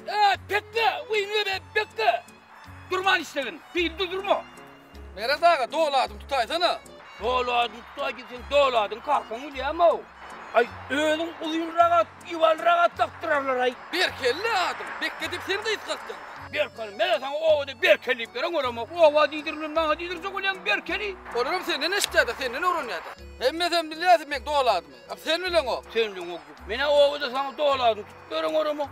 Ä, Pekge, wiý, Pekge! Durman işlegin, pilde durma. Meret aga, doly adymy tutaýsana. Doly adyny tutaý diýseň, doly adyň kakaň bilýäm-ow. Aý, özüň uzynrak at, iwalyrak at dakdyrarlar-aý. Berkeli adym, Bekge diýip sen gysgaltdyň. Berkeli, men-ä saňa obada Berkeli diýip beren bolamok. Oba diýdirmän maňa diýdirjek bolýaň Berkeli. Olaram senden eşitýär-de, senden öwrenýär-de. Hemmesem bilýär meň doly adymy. A sen bileňok. Sen bileňok diýip. Men-ä obada saňa doly adyny tutup beren bolamok.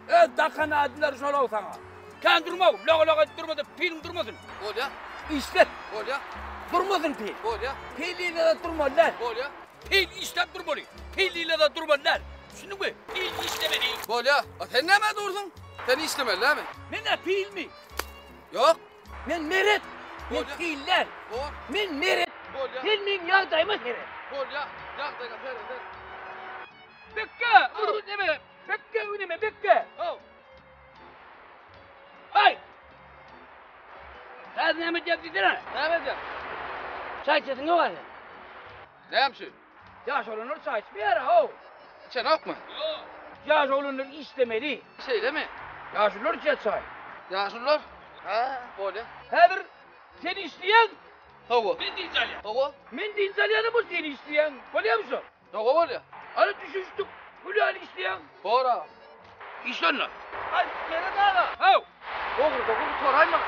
Öz dakan adlary şol-ow saňa. Kän durma, laga-laga edip durma-da, piliň durmasyn. Bolýa. Işlet. Bolýa. Durmasyn pil. Bolýa. Pil ile-de durmaly däl. Bolýa. Pil işläp durmaly. Pil ile-de durmaly däl. Düşündiňmi? Pil işlemeli. Bolýa. A sen nämä dursuň? Sen işlemeli dälmi? Men nä pilmi? Ýok. Men Meret. Men pil däl. Bor. Men Meret. Bolýa. Sen meň ýagdaýyma seret. Bolýa. Ýagdaýyňa sereder. Bekge, ur neme? Bekge üneme bekge. Haw. Ay! Häzir näme diýip diýsene? Näme diýip? Çaý içesiň ýok häzir. Näme şu? Ýaş oglanlar çaý içmeýär how. İçenokmy? Ýok. Ýaş oglanlar işlemeli. Şeýlemi? Ýaşulular içýär çaý. Ýaşulular? Ha, bolýar. Häzir sen işleýäň. Hawa. Men dynç alýan. Hawa. Men dynç alýanam bol sen işleýäň. Bolýarmy şo? Doga bolýa. Hany düşünişdik. Gülýän işleýäň. Bor aga. Işle onda. Aý, Meret aga. Haw. Gowurdagy gutaraýma.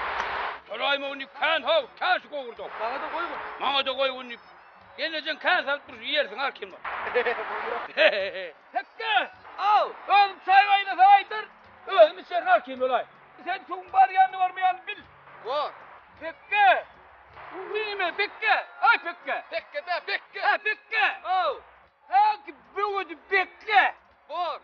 Gutaraýma ony kän haw, kän şu gowurdak. Maňa-da goý gun. Maňa-da goý gun diýip. Gelnejeň kän salyp durşy iýersiň al kim bar. Hekge! Aw. Özüm çaý gaýnasa aýdar, özüm içerin al kim bolaý. Sen suwuň barýanyny barmaýanyny bil. Bor. Hekge! Nime Bekge? Aý Pekge. Pekge dä, Bekge. Ha Bekge. Haw. Ha böwedi Bekge. Bor.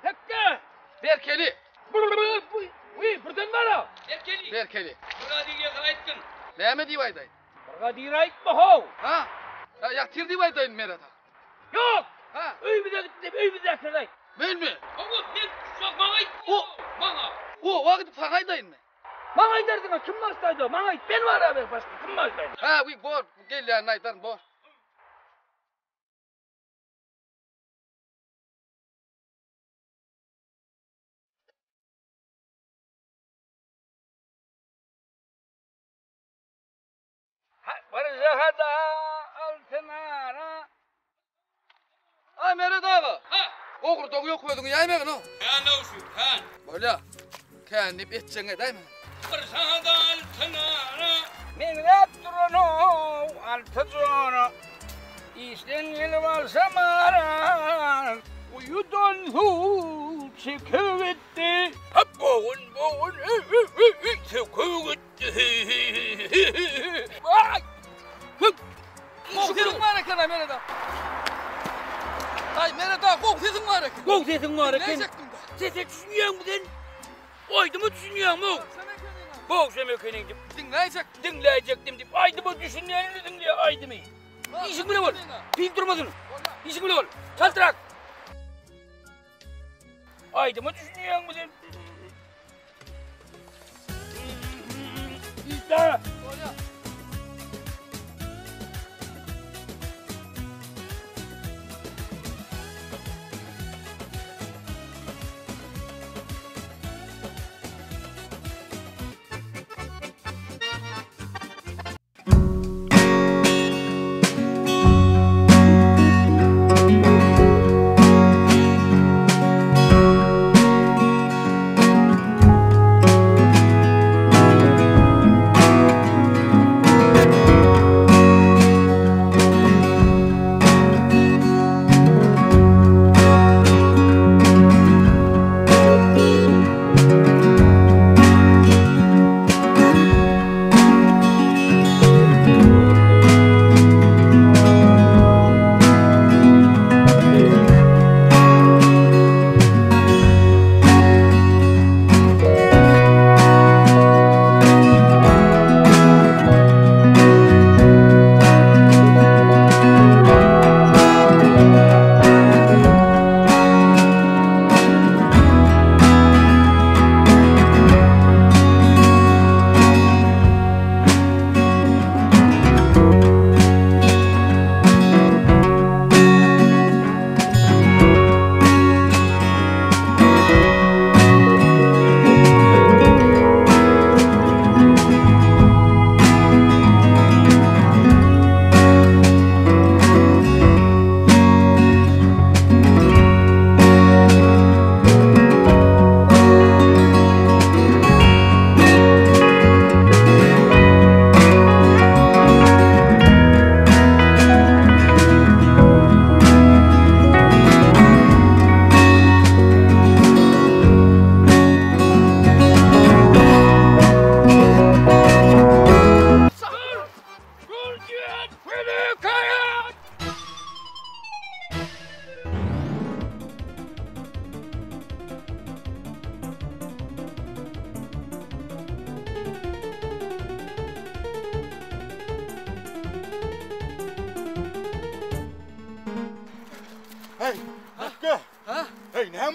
Pekge. Berkeli. Uy, birden bara. Berkeli. Berkeli. Bir aýtgyn. Näme diýip aýdaýyn? Brigadir aýtma how! Ha? Ýa ýatyr diýip aýdaýyn Meret aga. Ýok! Ha? Öýümize git diýip öýümizdäkilere aýt. Menmi? Hawa, men maňa aýt. O maňa. Oba gidip saňa aýdaýynmy? Maňa aýdarsyň-a, kim başda aýdar? Maňa aýt, men bar-a başga kim başda aýdar? Ha, wi bor, gelýänini aýdaryn, bor. Birjahada altyn ara. Aý Meret aga. Ha. Gowurdagy ýok özüňi ýaýmagyn-ow. Kän-ow şu, kän. Bolýa. Kän diýip etjegiňi edäýme. Birjahada altyn ara. Meňzäp duran-ow alty jora. Işden gelip alsam ara. Guýudan suw çekip gitdi. Hap bogun bogun çekip gitdi. Gowy sesiň bar eken-a Meret aga. Aý Meret aga gowy sesiň bar eken. Gowy sesiň bar eken. Diňläýjekdim-dä. Sese düşünýäňmi sen? Aýdyma düşünýäňmi? Bogşam ekeniň diýip. Diňläýjekdim. Diňläýjekdim diýip. Aýdyma düşünýänini diňle aýdymy. Işiň bile bol. Pil durmasyn. Işiň bile bol. Çaltrak. Aýdyma düşünýäňmi sen? Işle! Bolýar.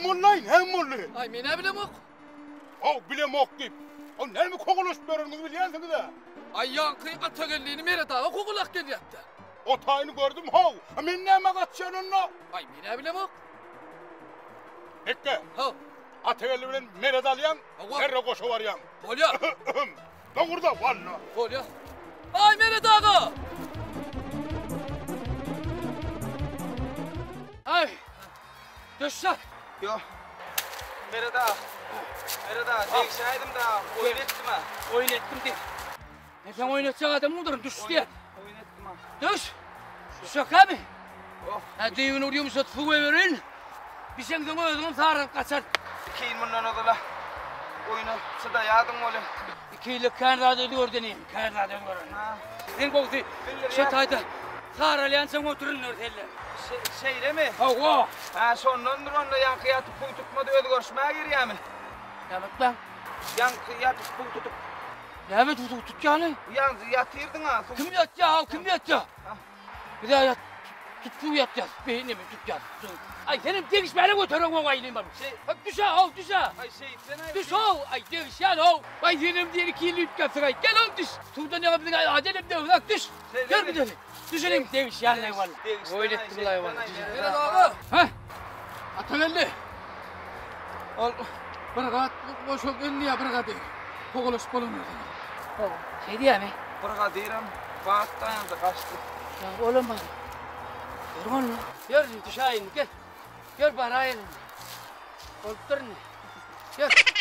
bollaý, näme boldy? Aý, men-ä bilemok. How, bilemok diýip. O näme kowalaşyp ýöreniňizi bilýänsiňiz-ä? Aý, ýaňky Atageldini Meret aga kowalap gelýärdi. O taýyny gördüm, how. A men nämä gaçýan onda? Aý, men-ä bilemok. Hekge. How. Atageldi bilen Meret alýaň, Herre goşa barýaň. Bolýar. Dogruda, walla. Bolýar. Aý, Meret aga! Aý! Düşse. Ýok. Meret aga. Meret aga, degişäýdim da, oýun etdim-ä. Oýun etdim diý. Men saňa oýun etjek adamymdyryn, düş diýen. Oýun etdim-ä. Düş. Düşekkämi? Oh. Hä, düýbüni bir ýumşat suw goýbereýin. Bişeňsoň özüňem saralyp gaçar. Iki ýyl mundan ozal-a oýna çydaýardyň welin. Iki ýylda kän zat özgerdi inim, kän zat özgeren. Sen gowusy şo taýda saralýançaň oturyn selle. Şeýlemi? Hawa. Hä, şondandyr onda ýaňky ýatyp suw tutmady özgerişmä girýämi? Näme etmäň? Ýaňky ýatyp suw tutup. Näme suw tutýany? Ýaňky ýatyrdyň-a suw. Kim ýatýa, kim ýatýa? Biz ýat tutsuw ýatýas, beýnimi tutýas. Aý senem degişmäne götereň oň aýyny bar. Hop düş how düş. Aý şeýtsen aý. Düş how aý degişýän how. Aý senem diýen iki ýyl üýtgäpsiň aý. Gel how düş. Suwdan ýaňa biziň ajelem döwzak düş. Gel gidelim. Düşelim degişýän aý walla. Oýun etdim laý walla. Meret aga. Hä? Atageldi. Ol bir gat goşa geldi ýa bir gadyr. Kowalaşyp bolanok. Hawa, şeý diýýämi? Bir gadyram bat daýandy, gaçdy. Ýa olam bar. Ýör onda. Ýör, düşäýin, gel. Ýör baraýyn. Bolupdyr indi. Ýör.